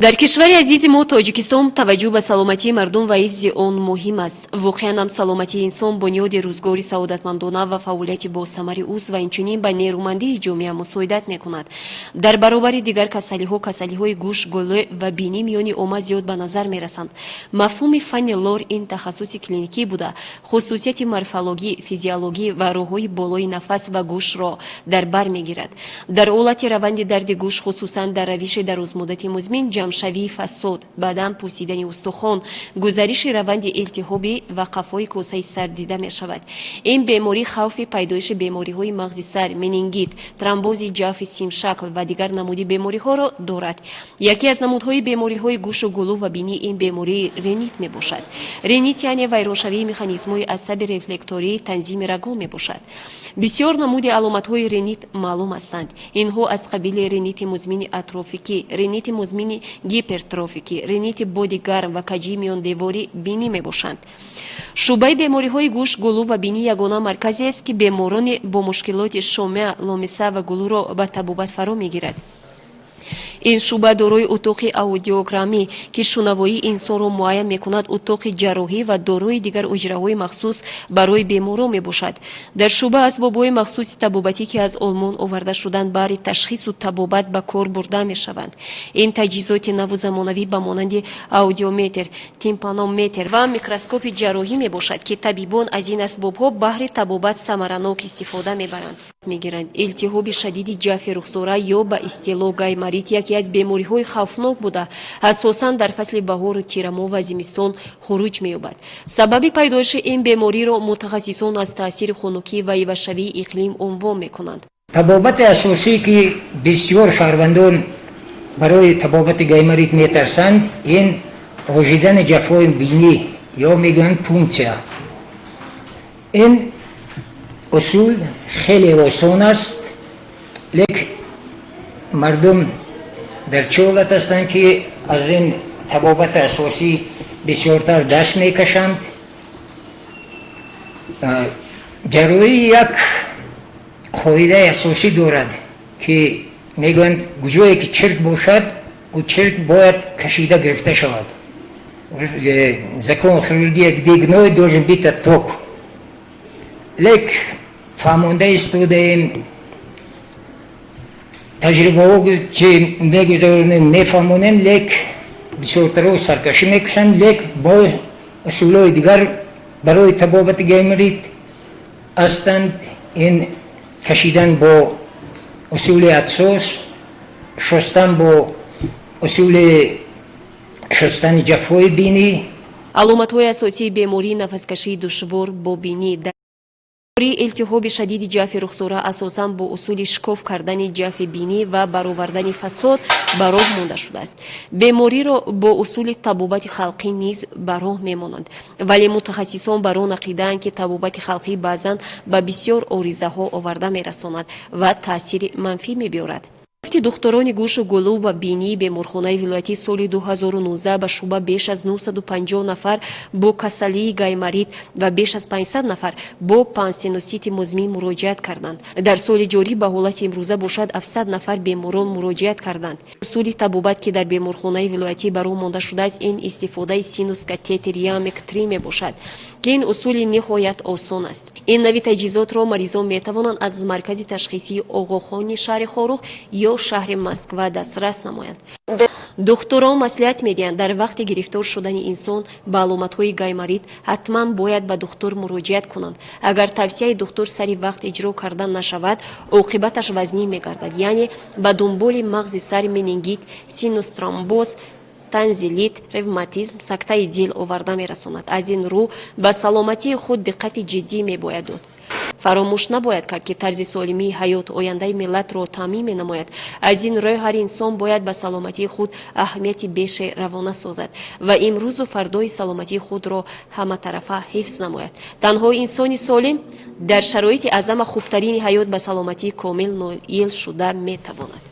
Дар кишвари азизи мо Тоҷикистон таваҷҷӯҳ ба саломатии мардум ва ҳифзи он муҳим аст. Воқеан ҳам, саломатии инсон бунёди рӯзгори саодатмандона ва фаъолияти босамари ӯст ва инчунин ба нерӯмандии ҷомеа мусоидат мекунад. Дар баробари дигар касалиҳо, касалиҳои гӯш, гулӯ ва бинӣ миёни омма зиёд ба назар мерасанд. Мафҳуми фанни лор ин тахассуси клиникӣ буда, хусусияти морфологӣ, физиологӣ ва роҳҳои болои нафас ва гӯшро дар бар мегирад. Дар ҳолати раванди дарди гӯш, хусусан дар равиши дарозмуддати музмин, ҷамъшавии фасод, баъдан пӯсидани устухон, гузариши раванди илтиҳобӣ ва қафои косаи сар дида мешавад. Ин беморӣ хавфи пайдоиши бемориҳои мағзи сар, менингит, тромбози ҷафи симшакл ва дигар намуди бемориҳоро дорад. Яке аз намудҳои бемориҳои гӯшу гулӯ ва бинӣ ин бемории ринит мебошад. Ринит яъне вайроншавии механизмҳои асаби рефлектории танзими рагон мебошад. Бисёр намуди аломатҳои ринит маълум ҳастанд. Инҳо аз қабили ринити музмини атрофикӣ, ринити музмини гипертрофикӣ, ринити боди гарм ва каҷии миёндеворӣ бинӣ мебошанд. Шӯъбаи бемориҳои гӯш, гулӯ ва бинӣ ягона марказест, ки беморони бо мушкилоти шомеа, ломиса ва гулӯро ба табобат фаро мегирад. Ин шӯъба дорои утоқи аудиограммӣ, ки шунавоии инсонро муайян мекунад, утоқи ҷарроҳӣ ва дорои дигар ҳуҷраҳои махсус барои беморон мебошад. Дар шӯъба асбобҳои махсуси табобатӣ, ки аз Олмон оварда шуданд, баҳри ташхису табобат ба кор бурда мешаванд. Ин таҷҳизоти наву замонавӣ ба монанди аудиометр, тимпанометр ва микроскопи ҷарроҳӣ мебошад, ки табибон аз ин асбобҳо баҳри табобат самаранок истифода мебаранд. Мегиранд. Илтиҳоби шадиди ҷафи рухсора ё ба истилоҳ гайморит яке аз бемориҳои хавфнок буда, асосан дар фасли баҳору тирамоҳ ва зимистон хуруҷ меёбад. Сабаби пайдоиши ин бемориро мутахассисон аз таъсири хунукӣ ва ивазшавии иқлим унвон мекунанд. Табобати асосӣ, ки бисёр шаҳрвандон барои табобати гайморит метарсанд, ин ожидани ҷафҳои бинӣ ё мегӯянд пунксия. Ин усул хеле осон аст, лек мардум дар чӣ ҳолат ҳастанд, ки аз ин табобати асосӣ бисёртар даст мекашанд. Ҷарроҳӣ як қоидаи асосӣ дорад, ки мегӯянд, куҷое ки чирк бошад, ӯ чирк бояд кашида гирифта шавад. Закон хирургия: где гной, должен быть отток. Лек фаҳмонда истодаем, таҷрибаҳо ки мегузаронем, мефаҳмонем, лек бисёртаро саркашӣ мекушанд. Лек бо усулҳои дигар барои табобати гайморит ҳастанд: ин кашидан бо усули атсос, шустан бо усули шустани ҷафҳои бинӣ. Аломатҳои асосии бемории нафаскашии душвор бо бинӣ. Илтиҳоби шадиди ҷафи рухсора асосан бо усули шикоф кардани ҷафи бинӣ ва баровардани фасод ба роҳ монда шудааст. Бемориро бо усули табобати халқӣ низ ба роҳ мемонанд, вале мутахассисон бар он ақидаанд, ки табобати халқӣ баъзан ба бисёр оризаҳо оварда мерасонад ва таъсири манфӣ мебиёрад. Гуфти духтурони гӯшу гулӯ ва бинии беморхонаи вилоятӣ, соли 2019 ба шӯъба беш аз 950 нафар бо касалии гайморит ва беш аз 500 нафар бо пансинусити музмин муроҷиат карданд. Дар соли ҷорӣ ба ҳолати имрӯза бошад, 700 нафар беморон муроҷиат карданд. Усули табобат, ки дар беморхонаи вилоятӣ ба роҳ монда шудааст, ин истифодаи синус катетер Ямек 3 мебошад, ки ин усули ниҳоят осон аст. Ин нави таҷҳизотро маризон метавонанд аз маркази ташхисии Оғохони шаҳри Хоруғ ё шаҳри Москва дастрас намоянд. Духтурон маслиҳат медиҳанд: дар вақти гирифтор шудани инсон ба аломатҳои гайморит ҳатман бояд ба духтур муроҷиат кунанд. Агар тавсияи духтур сари вақт иҷро карда нашавад, оқибаташ вазнин мегардад, яъне ба дунболи мағзи сар менингит, синус тромбоз, тонзиллит, ревматизм, сактаи дил оварда мерасонад. Аз ин рӯ ба саломатии худ диққати ҷиддӣ мебояд дод. Фаромӯш набояд кард, ки тарзи солимии ҳаёт ояндаи миллатро таъмин менамояд. Аз ин рӯ ҳар инсон бояд ба саломатии худ аҳамияти беше равона созад ва имрӯзу фардои саломатии худро ҳаматарафа ҳифз намояд. Танҳо инсони солим дар шароити аз ҳама хубтарини ҳаёт ба саломатии комил ноил шуда метавонад.